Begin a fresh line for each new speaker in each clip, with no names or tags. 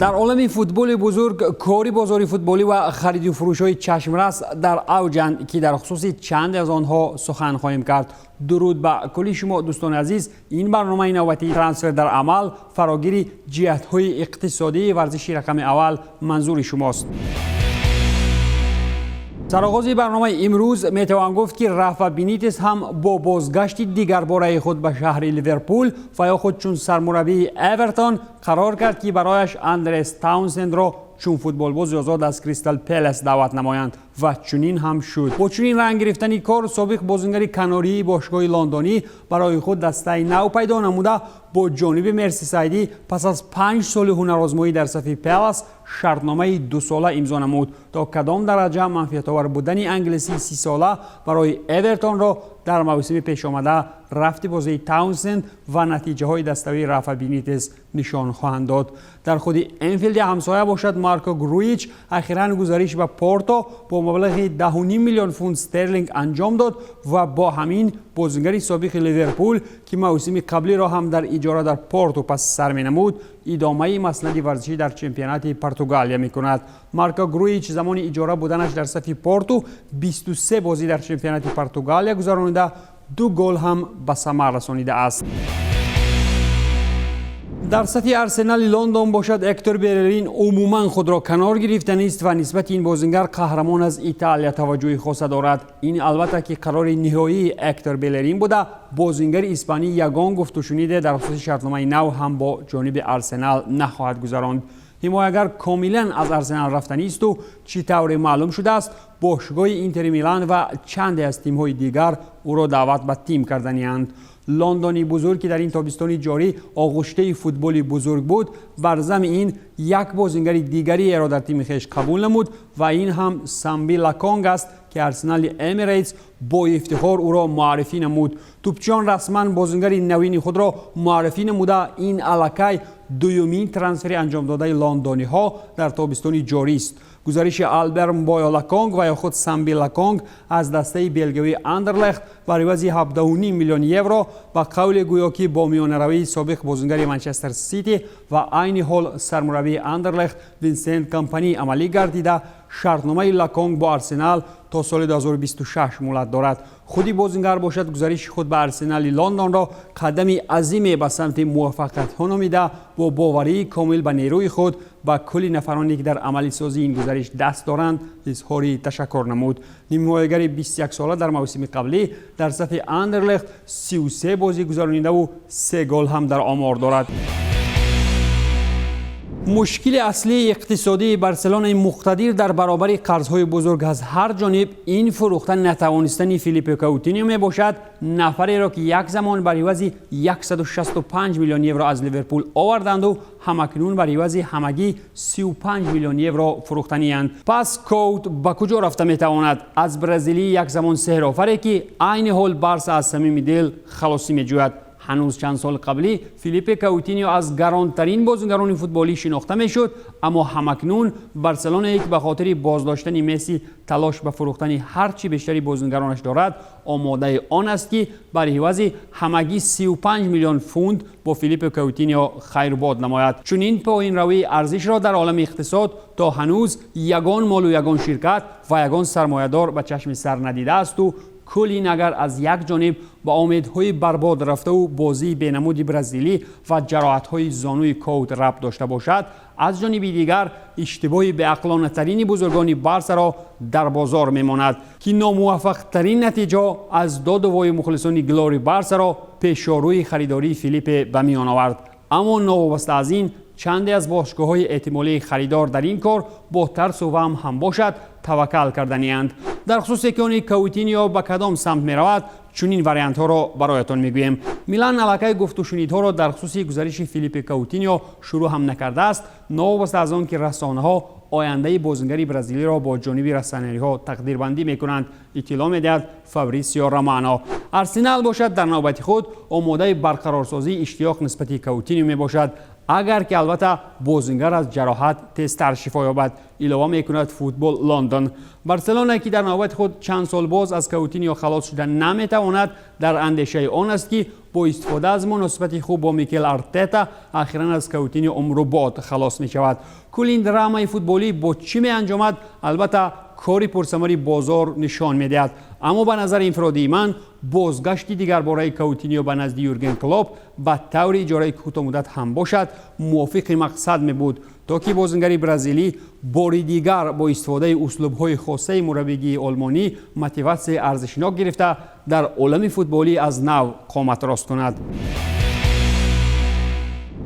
Дар олами футболи бузург кори бозори футболӣ ва хариду фурӯшҳои чашмрас дар авҷанд, ки дар хусуси чанде аз онҳо сухан хоҳем кард. Дуруд ба кулли шумо, дӯстони азиз. Ин барномаи навбатии «Трансфер дар амал» фарогири ҷиҳатҳои иқтисодии варзиши рақами аввал манзури шумост. Сароғози барномаи имрӯз метавон гуфт, ки Рафа Бенитес ҳам бо бозгашти дигарбораи худ ба шаҳри Ливерпул ва ё худ чун сармураббии Эвертон қарор кард, ки барояш Андрес Таунсендро чун футболбози озод аз Кристал Пелес даъват намоянд ва чунин ҳам шуд. Бо чунин ранг гирифтани кор, собиқ бозингари канории бошгоҳи лондонӣ барои худ дастаи нав пайдо намуда, бо ҷониби мерсисайдӣ пас аз 5 соли ҳунарозмоӣ дар сафи Пелас шартномаи дусола имзо намуд. То кадом дараҷа манфиатовар будани англисии 30сола барои Эвертонро дар мавсими пешомада рафти бозии Таунсенд ва натиҷаҳои даставии Рафа Бенитес нишон хоҳанд дод. Дар худи Энфилди ҳамсоя бошад, Марко Груич ахиран гузариш ба Порто бо маблағи 10,5 миллион фунт стерлинг анҷом дод ва бо ҳамин бозингари собиқи Ливерпул, ки мавсими қаблиро ҳам дар иҷора дар Порту пас сар менамуд, идомаи маснади варзишӣ дар чемпионати Португалия мекунад. Марко Груич замони иҷора буданаш дар сафи Порту 23 бозӣ дар чемпионати Португалия гузаронида, ду гол ҳам ба самар расонидааст. Дар сафи Арсенали Лондон бошад, Эктор Белерин умуман худро канор гирифтанист ва нисбати ин бозингар қаҳрамон аз Италия таваҷҷӯҳи хоса дорад. Ин албатта ки қарори ниҳоии Эктор Белерин буда, бозингари испанӣ ягон гуфтушуниде дар хусуси шартномаи нав ҳам бо ҷониби Арсенал нахоҳад гузаронд. Ҳимоягар комилан аз Арсенал рафтанисту чӣ тавре маълум шудааст, бошгоҳи Интери Милан ва чанде аз тимҳои дигар ӯро даъват ба тим карданианд. Лондони бузург, ки дар ин тобистони ҷорӣ оғуштаи футболи бузург буд, бар зами ин як бозингари дигариеро дар тими хеш қабул намуд ва ин ҳам Самби Лаконг аст, ки Арсенали Эмирейтс бо ифтихор ӯро муаррифӣ намуд. Тӯпчиён расман бозингари навини худро муаррифӣ намуда, ин аллакай дуюмин трансфери анҷомдодаи лондониҳо дар тобистони ҷорист. Гузариши Албер Мбойо Лаконг ва ё худ Самби Лаконг аз дастаи белгиявии Андерлехт бар ивази 17,5 миллион евро, ба қавле гӯё ки бо миёнаравии собиқ бозингари Манчестер Сити ва айни ҳол сармураббии Андерлехт Винсент Компани амалӣ гардида, шартномаи Лаконг бо Арсенал то соли 2026 муҳлат дорад. Худи бозингар бошад, гузариши худ ба Арсенали Лондонро қадами азиме ба самти муваффақиятҳо номида, бо боварии комил ба нерӯи худ ба кулли нафароне, ки дар амалисозии ин гузариш даст доранд, изҳори ташаккур намуд. Нимҳимоягари 21сола дар мавсими қаблӣ дар сафи Андерлехт 33 бозӣ гузаронидаву се гол ҳам дар омор дорад. Мушкили аслии иқтисодии Барселонаи муқтадир дар баробари қарзҳои бузург аз ҳар ҷониб ин фурӯхта натавонистани Филиппе Каутинио мебошад, нафареро, ки як замон бар ивази 165 миллион евро аз Ливерпул оварданду ҳамакнун бар ивази ҳамагӣ 35 миллион евро фурӯхтаниянд. Пас Коут ба куҷо рафта метавонад аз бразилии як замон сеҳрофаре, ки айни ҳол Барса аз самими дил халосӣ меҷӯяд? Ҳанӯз чанд сол қаблӣ Филиппе Каутинио аз гаронтарин бозингарони футболӣ шинохта мешуд, аммо ҳамакнун Барселонае, ки ба хотири боздоштани Месси талош ба фурӯхтани ҳар чӣ бештари бозингаронаш дорад, омодаи он аст, ки бар ивази ҳамагӣ 35 миллион фунт бо Филиппе Каутинио хайрбод намояд. Чунин поинравии арзишро дар олами иқтисод то ҳанӯз ягон молу ягон ширкат ва ягон сармоядор ба чашми сар надидаасту кулли ин агар аз як ҷониб ба омедҳои барбод рафтаву бозии бенамуди бразилӣ ва ҷароҳатҳои зонуи Коут рабт дошта бошад, аз ҷониби дигар иштибоҳи беақлонатарини бузургони Барсаро дар бозор мемонад, ки номуваффақтарин натиҷаҳо аз доду вои мухлисони Глори Барсаро пешорӯи харидории Филиппе ба миён овард. Аммо новобаста аз ин, чанде аз бошгоҳҳои эҳтимолии харидор дар ин кор бо тарсу ваҳм ҳам бошад, таваккал карданианд. Дар хусусе ки они Каутинио ба кадом самт меравад, чунин вариантҳоро бароятон мегӯем. Милан аллакай гуфтушунидҳоро дар хусуси гузариши Филиппе Каутинио шурӯъ ҳам накардааст, новобаста аз он ки расонаҳо ояндаи бозингари бразилиро бо ҷониби россонариҳо тақдирбандӣ мекунанд, иттилоъ медиҳад Фабрисио Романо. Арсенал бошад, дар навбати худ омодаи барқарорсозии иштиёқ нисбати Каутинио мебошад. Агар ки, албатта, бозингар аз ҷароҳат тезтар шифо ёбад, илова мекунад Футбол Лондон. Барселона, ки дар навбати худ чанд сол боз аз Каутинио халос шуда наметавонад, дар андешаи он аст, ки бо истифода аз муносибати хуб бо Микел Артета ахиран аз Каутинио умрубод халос мешавад. Кулли ин драмаи футболӣ бо чӣ меанҷомад, албатта, кори пурсамари бозор нишон медиҳад. Аммо ба назари инфиродии ман, бозгашти дигарбораи Каутинио ба назди Юрген Клоп ба таври иҷораи кӯтоҳмуддат ҳам бошад, мувофиқи мақсад мебуд, то ки бозингари бразилӣ бори дигар бо истифодаи услубҳои хосаи мураббигии олмонӣ мотиватсияи арзишнок гирифта, дар олами футболӣ аз нав қомат рост кунад.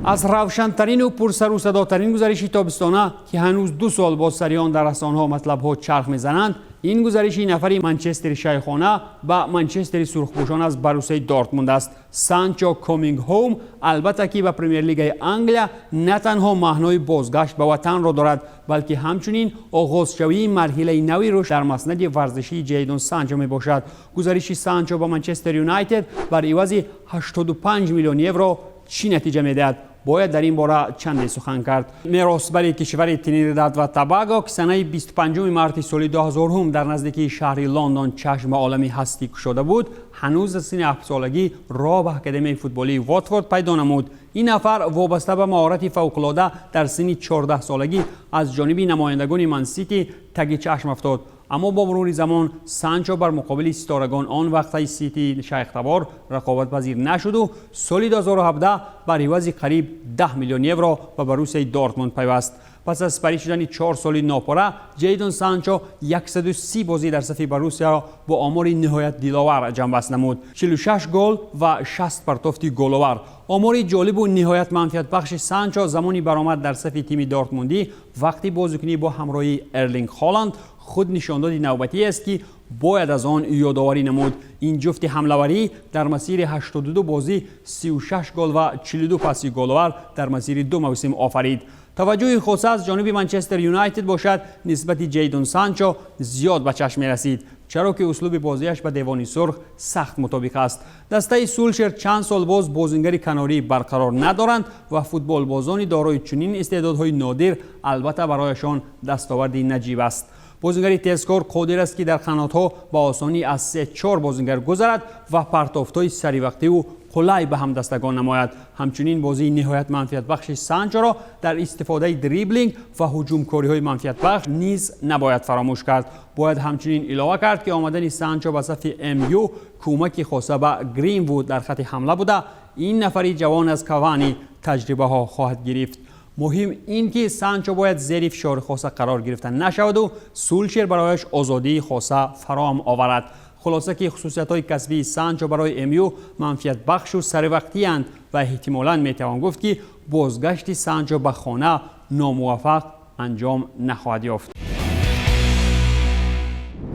Аз равшантарину пурсарусадотарин гузариши тобистона, ки ҳанӯз 2 сол боз сари он дар расонаҳо матлабҳо чарх мезананд, ин гузариши нафари Манчестери шайхона ба Манчестери сурхпӯшон аз Боруссияи Дортмунд аст. Санчо coming home, албатта, ки ба Премер-лигаи Англия на танҳо маънои бозгашт ба ватанро дорад, балки ҳамчунин оғозшавии марҳилаи нави рушд дар маснади варзишии Ҷейдон Санчо мебошад. Гузариши Санчо ба Манчестер Юнайтед бар ивази 85 миллион евро чӣ натиҷа медиҳад, бояд дар ин бора чанде сухан кард. Меросбари кишвари Тринидад ва Тобаго, ки санаи 25 марти соли 2000 дар наздикии шаҳри Лондон чашм ба олами ҳастӣ кушода буд, ҳанӯз аз синни 7-солагӣ роҳ ба академияи футболии Вотфорд пайдо намуд. Ин нафар вобаста ба маҳорати фавқулода дар синни 14-солагӣ аз ҷониби намояндагони Мансити таги чашм афтод. Аммо бо мурури замон Санчо бар муқобили ситорагон он вақтаи Сити шайхтабор рақобатпазир нашуду соли 2017 бар ивази қариб 10 миллион евро ба Боруссияи Дортмунд пайваст. Пас аз сипарӣ шудани 4 соли нопора, Ҷейдон Санчо 130 бозӣ дар сафи Боруссияро бо омори ниҳоят диловар ҷамъбаст намуд: 46 гол ва 60 партофти головар. Омори ҷолибу ниҳоят манфиатбахши Санчо замони баромад дар сафи тими дортмундӣ вақти бозикунӣ бо ҳамроҳии Эрлинг Холанд худ нишондоди навбатӣ аст, ки бояд аз он ёдоварӣ намуд. Ин ҷуфти ҳамлаварӣ дар масири 82 бозӣ 36 гол ва 42 паси головар дар масири ду мавсим офарид. Таваҷҷӯҳи хоса аз ҷониби Манчестер Юнайтед бошад, нисбати Ҷейдон Санчо зиёд ба чашм мерасид, чаро ки услуби бозиаш ба Девони Сурх сахт мутобиқ аст. Дастаи Сулшер чанд сол боз бозингари канорӣ барқарор надоранд ва футболбозони дорои чунин истеъдодҳои нодир албатта барояшон дастоварди наҷиб аст. Бозингари тезкор қодир аст, ки дар қанотҳо ба осонӣ аз се чор бозингар гузарад ва партофтҳои саривақтиву қулай ба ҳамдастагон намояд. Ҳамчунин бозии ниҳоят манфиатбахши Санчоро дар истифодаи дриблинг ва ҳуҷумкориҳои манфиатбахш низ набояд фаромӯш кард. Бояд ҳамчунин илова кард, ки омадани Санчо ба сафи МЮ кӯмаки хоса ба Гринвуд дар хати ҳамла буда, ин нафари ҷавон аз Кавани таҷрибаҳо хоҳад гирифт. Муҳим ин ки Санчо бояд зери фишори хоса қарор гирифта нашаваду Сулшер барояш озодии хоса фароҳам оварад. Хулоса, ки хусусиятҳои касбии Санчо барои МЮ манфиатбахшу саривақтиянд ва эҳтимолан метавон гуфт, ки бозгашти Санчо ба хона номуваффақ анҷом нахоҳад ёфт.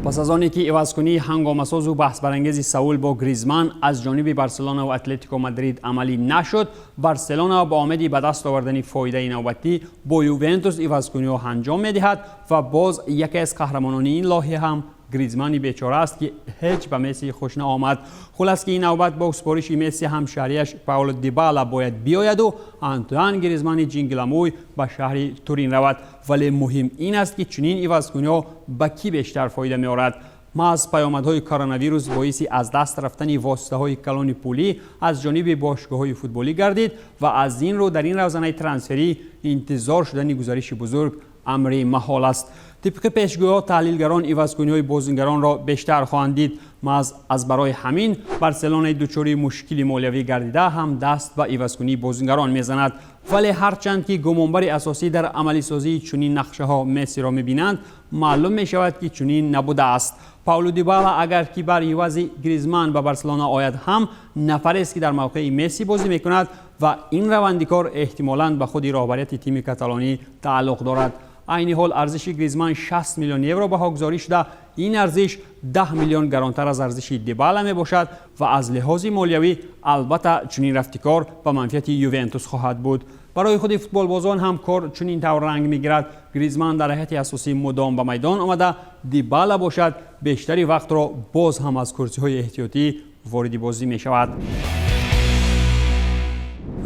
Пас аз оне ки ивазкунии ҳангомасозу баҳсбарангези Саул бо Гризман аз ҷониби Барселона ва Атлетико Мадрид амалӣ нашуд, Барселона ба омеди ба даст овардани фоидаи навбатӣ бо Ювентус ивазкуниҳо анҷом медиҳад ва боз яке аз қаҳрамонони ин лоиҳа ҳам Гризмани бечора аст, ки ҳеҷ ба Месси хуш наомад. Хулас, ки ин навбат бо супориши Месси ҳамшаҳрияш Пауло Дибала бояд биёяду Антуан Гризмани ҷингиламӯй ба шаҳри Турин равад. Вале муҳим ин аст, ки чунин ивазкуниҳо ба кӣ бештар фоида меорад. Маҳз паёмадҳои коронавирус боиси аз даст рафтани воситаҳои калони пулӣ аз ҷониби бошгоҳҳои футболӣ гардид ва аз ин рӯ дар ин равзанаи трансферӣ интизор шудани гузариши бузург амри маҳол аст. Тибқи пешгӯиҳо, таҳлилгарон ивазкуниҳои бозингаронро бештар хоҳанд дид. Маҳз аз барои ҳамин Барселонаи дучори мушкили молиявӣ гардида ҳам даст ба ивазкунии бозингарон мезанад. Вале ҳарчанд ки гумонбари асосӣ дар амалисозии чунин нақшаҳо Мессиро мебинанд, маълум мешавад, ки чунин набудааст. Пауло Дибала, агар ки бар ивази Гризман ба Барселона ояд ҳам, нафарест, ки дар мавқеи Месси бозӣ мекунад ва ин раванди кор эҳтимолан ба худи роҳбарияти тими каталонӣ тааллуқ дорад. Айни ҳол арзиши Гризман 60 миллион евро баҳогузорӣ шуда, ин арзиш 10 миллион гаронтар аз арзиши Дибала мебошад ва аз лиҳози молиявӣ, албатта, чунин рафти кор ба манфиати Ювентус хоҳад буд. Барои худи футболбозон ҳам кор чунин тавр ранг мегирад: Гризман дар ҳайати асосӣ мудом ба майдон омада, Дибала бошад, бештари вақтро боз ҳам аз курсиҳои эҳтиётӣ вориди бозӣ мешавад.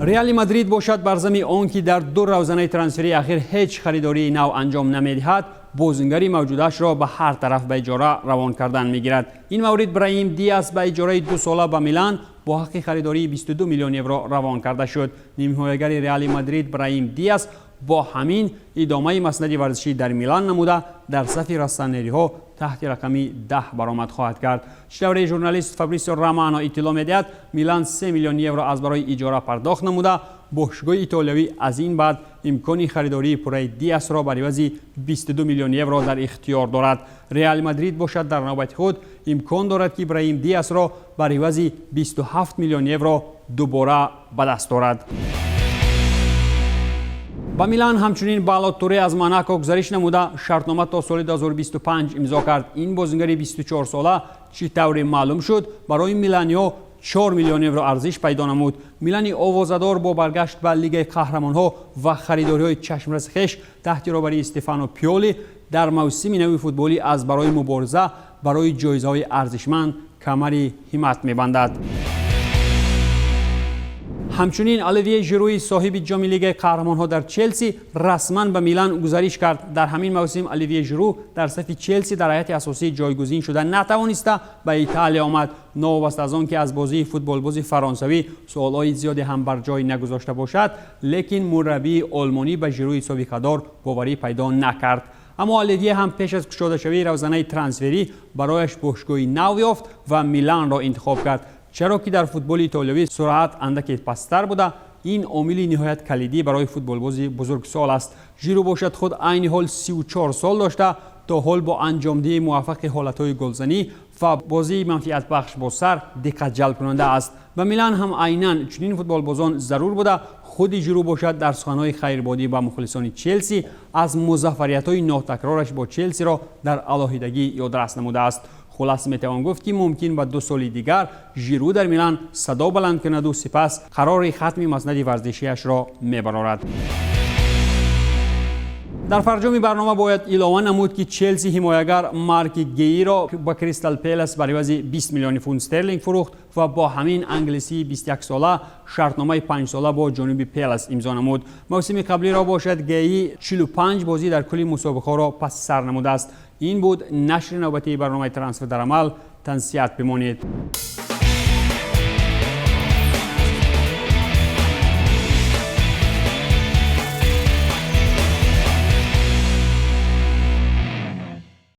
Реали Мадрид бошад, бар зами он ки дар ду равзанаи трансферии ахир ҳеҷ харидории нав анҷом намедиҳад, бозингари мавҷудаашро ба ҳар тараф ба иҷора равон кардан мегирад. Ин маврид Браим Диас ба иҷораи 2 сола ба Милан бо ҳаққи харидории 22 миллион евро равон карда шуд. Нимҳимоягари Реали Мадрид Браим Диас бо ҳамин идомаи маснади варзишӣ дар Милан намуда, дар сафи россонериҳо таҳти рақами 10 баромад хоҳад кард. Чӣ тавре журналист Фабрисио Романо иттилоъ медиҳад, Милан 3 миллион евро аз барои иҷора пардохт намуда, бошгоҳи итолиявӣ аз ин баъд имкони харидории пурраи Диасро бар ивази 22 миллион евро дар ихтиёр дорад. Реал Мадрид бошад, дар навбати худ имкон дорад, ки Браим Диасро бар ивази 27 миллион евро дубора ба даст орад. Ба Милан ҳамчунин Бало Туре аз Монако гузариш намуда, шартнома то соли 2025 имзо кард. Ин бозингари 24сола, чӣ тавре маълум шуд, барои миланиҳо 4 миллион евро арзиш пайдо намуд. Милани овозадор бо баргашт ба Лигаи қаҳрамонҳо ва харидориҳои чашмраси хеш таҳти роҳбарии Стефано Пиоли дар мавсими нави футболӣ аз барои мубориза барои ҷоизаҳои арзишманд камари ҳиммат мебандад. Ҳамчунин Оливье Жируи соҳиби ҷоми Лигаи қаҳрамонҳо дар Челси расман ба Милан гузариш кард. Дар ҳамин мавсим Оливье Жиру дар сафи Челси дар ҳайати асосӣ ҷойгузин шуда натавониста, ба Италия омад. Новобаста аз он ки аз бозии футболбози фаронсавӣ суолҳои зиёде ҳам бар ҷой нагузошта бошад, лекин мураббии олмонӣ ба Жируи собиқадор боварӣ пайдо накард. Аммо Оливье ҳам пеш аз кушодашавии равзанаи трансферӣ барояш бошгоҳи нав ёфт ва Миланро интихоб кард, чаро ки дар футболи итолиёвӣ суръат андаке пасттар буда, ин омили ниҳоят калидӣ барои футболбози бузургсол аст. Жиру бошад, худ айни ҳол 34 сол дошта, то ҳол бо анҷомдиҳии муваффақи ҳолатҳои голзанӣ ва бозии манфиатбахш бо сар диққатҷалбкунанда аст. Ба Милан ҳам айнан чунин футболбозон зарур буда, худи Жиру бошад, дар суханҳои хайрбодӣ ба мухлисони Челси аз музаффариятҳои нотакрораш бо Челсиро дар алоҳидагӣ ёдрас намудааст. Хулас, метавон гуфт, ки мумкин ба 2 соли дигар Жиру дар Милан садо баланд кунаду сипас қарори хатми маснади варзишиашро мебарорад. Дар фарҷоми барнома бояд илова намуд, ки Челси ҳимоягар Марки Геиро ба Кристал Пелас бар ивази 20 миллиони фунт стерлинг фурӯхт ва бо ҳамин англисии 21сола шартномаи 5сола бо ҷониби Пелас имзо намуд. Мавсими қаблиро бошад, Геи 45 бозӣ дар кулли мусобиқаҳоро паси сар намудааст. Ин буд нашри навбатии барномаи «Трансфер дар амал». Тансиҳат бимонед.